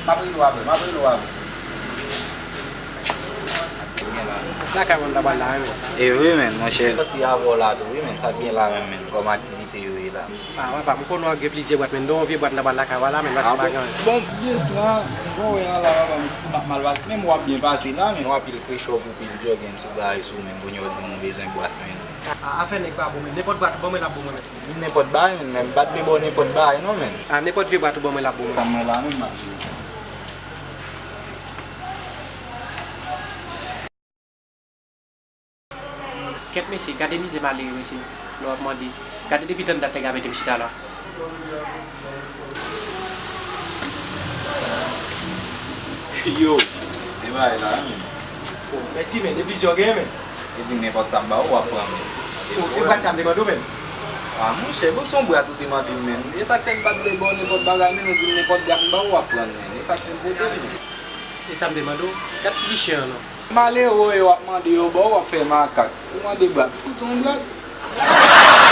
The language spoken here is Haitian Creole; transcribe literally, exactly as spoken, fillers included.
M ap rele w apre, m ap rele w apre. Lakay mwen ta pral la, men. E wi, men, monchè. Pase avè w la tou, wi, men, sa k gen la menm, men, kòm aktivite yo ye la. Ah, papa, m konnen w ap gen plizyè bwat, men, m te wè yon vye bwat anndan bwat lakay w la, men, pase pa gen anyen. Bon, byen sa, bon, wè an la, papa, m santi m ap mal pase, men w ap byen pase la, men, w ap pil frechè pou pil jògin sou bagay sou, men, kounye a w di m ou bezwen bwat, men. Ah, afè nèg pa bon, men, nenpòt bwat ou ban mwen, l ap bon mwen, men. Di m nenpòt bagay, men, men m pa t vle ba w nenpòt bagay, non, men. Ah, nenpòt vye bwat ou ban mwen, l ap bon mwen. Ban mwen la, men, m ap di w sa. Kèt mesye, gade mizè malere mesye, lè w ap mande. Gade depi tann dat nèg la mete m chita la. Yo, e bagay la, wi, men. Bon, mèsi, men, e plizyè w genyen, men. E di m nenpòt sa m ba ou, w ap pran, men. Bon, e bwat sa m te mande w, men. Ah, monchè, bon, se yon bwat ou te mande m, men. E sa k fè m pa t vle ba w nenpòt bagay, men, ou di m nenpòt bwat m ba ou, w ap pran, men. E sa k fè m pote li. E sa m te mande w, gad figi chen an non. Malere w ap mande yo ba w, w ap fè makak. Ou mande bwat, ou fout yon bwat.